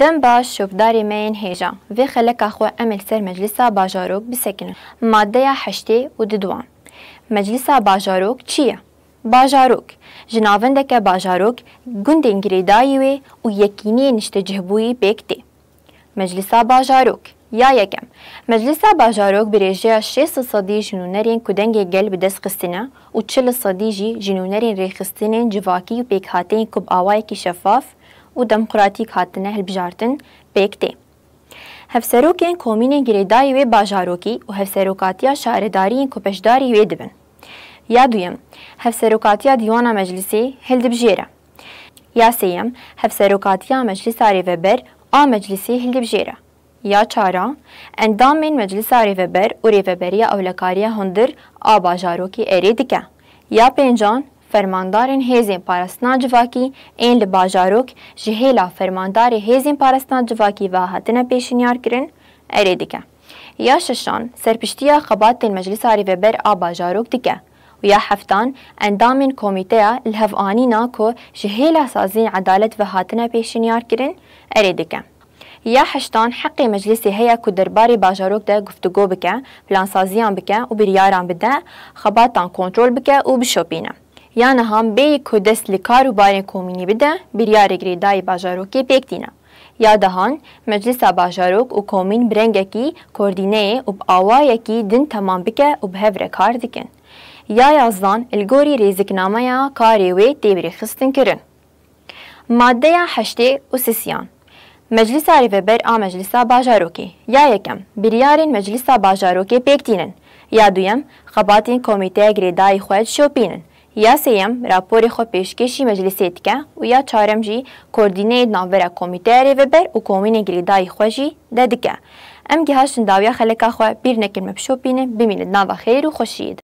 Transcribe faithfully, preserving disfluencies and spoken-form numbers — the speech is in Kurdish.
Dem baş şopdarê me yên hêja. Vê xeleka xwe em ê li ser Meclisa Bajarok bisekinin. Maddeya heştê û diduan. Meclisa Bajarok çi ye? Bajarok, ji navendeke bajarok, gundên girêdayî wê û yekîniyên niştecihbûyî pêk tê. Meclisa Bajarok. Ya yekem. Meclisa Bajarok bi rêjeya şêst sedî ji nûnerên ku dengê gel bi dest xistine û çil sedî jî ji nûnerên rêxistinên civakî û pêkhateyên ku bi awayekî şefaf û demokratîk hatine hilbijartin, pêk tê. Hevserokên komînên girêdayî wê bajarokî û hevserokatiya şaredariyên ku beşdarî wê dibin. Ya duyem, hevserokatiya dîwana meclisê hildibijêre. Ya sêyem, hevserokatiya Meclisa Rêveber a meclisê hildibijêre. Ya çara, endamên Meclisa Rêveber û Rêveberiya Ewlekariya Hundir a bajarokê erê dike. Ya pêncan, fermandarên hêzên parastina civakî ên li bajarok ji hêla fermandarê hêzên parastina civakî ve hatine pêşinyar kirin, erê dike. Ya şeşan, serpiştiya xebatên Meclisa Rêveber a bajarok dike û ya heftan, endamên komîteya lihevînanîna ku ji hêla saziyên edalet ve hatine pêşinyar kirin, erê dike. Ya heştan, heqê meclisê heye ku derbarê bajarok de guftûgo bike, plansaziyan bike û biryaran bide, xebatan kontrol bike û bişopîne. Ya nehan, bêyî ku dest li kar û barên komînî bide, biryarê girêdayî bajarokê pêk tîne. Ya dehan, meclisa bajarok û komîn bi rengekî koordîneyê û bi awayekî din temam bike û bi hev re kar dikin. Ya yazdan, li gorî rêziknameya karê wê tê birêxistin kirin. Maddeya heştê û sisiyan. Meclisa Rêveber a Meclisa Bajarokê. Ya yekem, biryarên Meclisa Bajarokê pêk tînin. Ya duyem, xebatên komîteya girêdayî xwe dişopînin. Ya sêyem, raporê xwe pêşkêşî meclisê dike û ya çarem jî koordîneyê di navbera komîteya Rêveber û komînên girêdayî xwe jî de dike. Em gihaştin dawiya xeleka xwe, bîr nekin me bişopînin, bimînin di nava xêr û xweşiyê de.